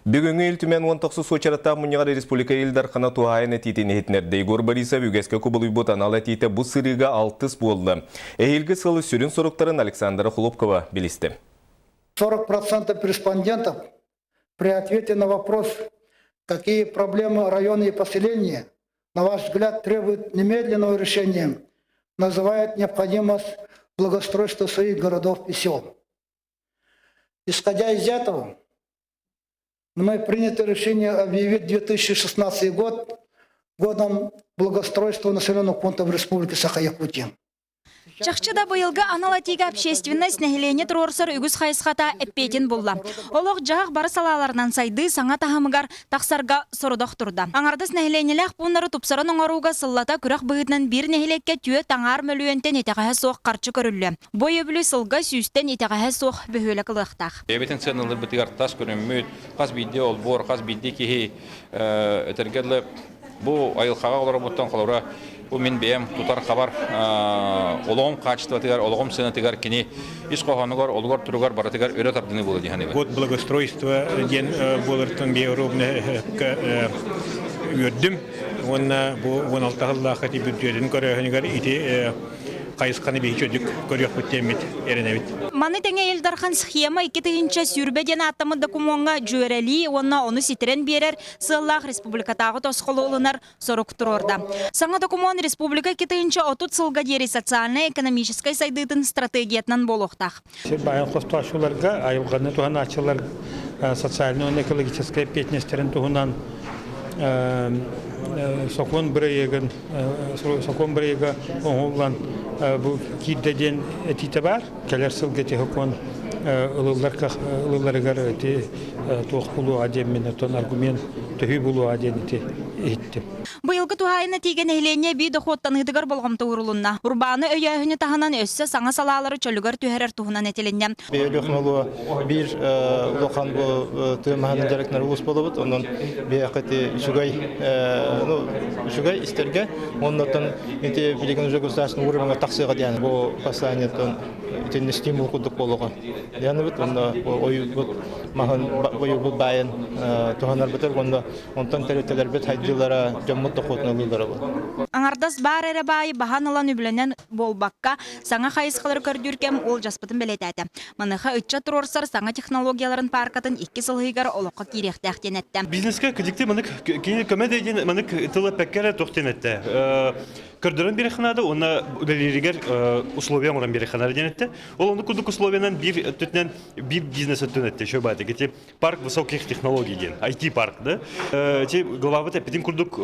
Бүгүҥҥү Ил Түмэн 19 уочараттаах мунньаҕар республика Ил Дархана туһаайан этиитин иһитиннэрдэ. Егор Борисов үгэскэ кубулуйбут анал этиитэ бу сырыыга алтыс буолла. Эһиилги сыл сүрүн соруктарын Александра Хлопкова билистэ. 40% респондентов при ответе на вопрос, какие проблемы района и поселения, на ваш взгляд, требуют немедленного решения, называют необходимость благоустройства своих городов и сел. Исходя из этого, мной принято решение объявить 2016 год годом благоустройства населенных пунктов Республики Саха-Якутия. Чахчы да быйылгы анал этиигэ общественность нэһилиэнньэ туруорсар үгүс хайысхата эппиэтин булла. Олох-дьаһах бары салааларынан сайдыы саҥа таһымыгар тахсарга сорудах турда. Аҥардас нэһилиэнньэлээх пууннары тупсаран оҥорууга сыллата күрэх быһыытынан биир нэһилиэккэ 4,5 мөлүйүөнтэн итэҕэһэ суох харчы көрүллүө. Бу өйөбүлү сылга сүүстэн итэҕэһэ суох бөһүөлэк ылыахтаах. Бэйэбитин сыаналыырбытыгар тас көрүммүт, хас биирдии олбуор, хас биирдии киһи этэргэ дылы бу айылҕаҕа олоробуттан холобура бу мин бэйэм тутар-хабар олоҕум хаачыстыбатыгар, олоҕум сыанатыгар кини ис хоһоонугар, олугар туругар барытыгар өрө тардыныы буолуо дии саныыбын. Год благоустройства диэн буолартан биоробный үөрдүм уонна бу 16 сыллаах ити бүддьүөтүн көрөөһүнүгэр ити хайысханы биһи чөдүк көрүөхпүт диэммит эрэнэбит. Маны тэҥэ Ил Дархан схема 2020 диэн ааттаммыт докумуоҥҥа дьүөрэлии уонна ону ситэрэн биэрэр сыаллаах республикатааҕы тосхолу ылынар сорук туруорда. Саҥа докумуон республика 2030 сылга диэри социальнай-экономическай сайдыытын стратегиятынан буолуохтаах. Сир баайын хостооччуларга, айылҕаны туһанааччылар социальнай уонна экологическай эппиэтинэстэрин туһунан сокуон бырайыагын сокуон бырайыага оҥоһуллан бу киирдэ диэн этиитэ баар. Кэлэр сылга ити сокуон ылыллар ылылларыгар ити туох булуоҕа диэммин оттон аргумент төһүү булуоҕа диэн ити иһиттим. Быйылгы туһаайын этиигэ нэһилиэнньэ эбии дохуоттаныытыгар болҕомто уурулунна. Урбааны өйөөһүнү таһынан өссө саҥа салаалары чөлүгэр түһэрэр туһунан этилиннэ. Өлүөхүмэ биир улахан бу тыа маһынан дьарыктанар улуус буолабыт. Онон биһиэхэ ити үчүгэй ну үчүгэй истэргэ оннотон ити билигин уже государственный уровеньга тахсыаҕа диэн бу посланиетын итиннэ стимул курдук буолуоҕа. Дианыбыт онно ойуурбут маһын ойуурбут баайын туһанарбытыгар уонна Онтон тэрилтэлэрбит хайдыылара, дьоммут дохуотун ылыылара бу. Аҥардас баар эрэ баайы баһан ылан үбүлэнэн буолбакка, саҥа хайысхалары көрдүүр кэм уолдьаспытын бэлиэтээтэ. Маныаха ыччат туруорсар саҥа технологияларын пааркатын икки сыл иһигэр олоххо киириэхтээх диэн эттэ. Бизнескэ кыдьыкты манык кини көмө да диэн манык тыл эппэккэ эрэ туох диэн эттэ. Көрдөрөн биэриэххэ наада уонна үлэлииригэр условия оҥорон биэриэххэ наада диэн эттэ. Ол оннук курдук условиянан биир өттүнэн биир бизнес өттүн эттэ. Еще баатык ити парк высоких технологий диэн, IT-парк, да. Эти главабыт эппитин курдук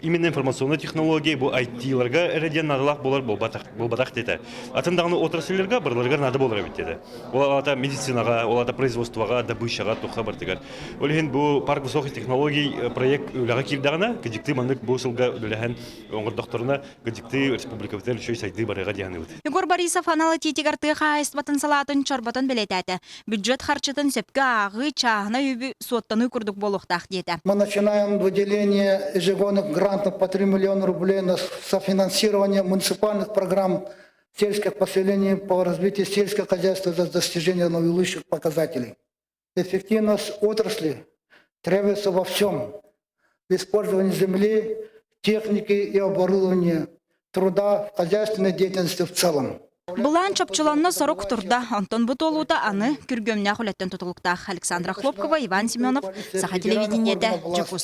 именно информационная технология бу IT-ларга эрэ диэн наадалаах буолар буолбатах, буолбатах диэтэ. Атын даҕаны отрасльларга барыларыгар наада буолар эбит диэтэ. Ол аата медицинаҕа, ол аата производствоҕа, добычаҕа, туохха барытыгар. Ол иһин бу парк высоких технологий проект үлэҕэ киирдэҕинэ, кыдьыктыы маннык бу сылга үлэлэһэн оҥордохторуна, кыдьыктыы республикабытыгар үчүгэй сайдыы барыаҕа диэн саныыбыт. Егор Борисов анал этиитигэр тыа хаһаайыстыбатын салаатын чорботон бэлиэтээтэ. Бюджет харчытын сөпкө ааҕыы, чааһынай үбү суоттаныы курдук буолуохтаах диэтэ. Мы начинаем выделение ежегодных грантов по 3 миллиона рублей на софинансирование муниципальных программ сельских поселений по развитию сельского хозяйства за достижение наилучших показателей. Эффективность отрасли требуется во всем. В использовании земли, техники и оборудования, труда, в хозяйственной деятельности в целом. Былаан чопчуланна сорук турда. Онтон бу туолуута аны күргүөмнээх үлэттэн тутулуктаах. Александра Хлопкова, Иван Семенов, Саха телевидениетэ, Дьокуускай.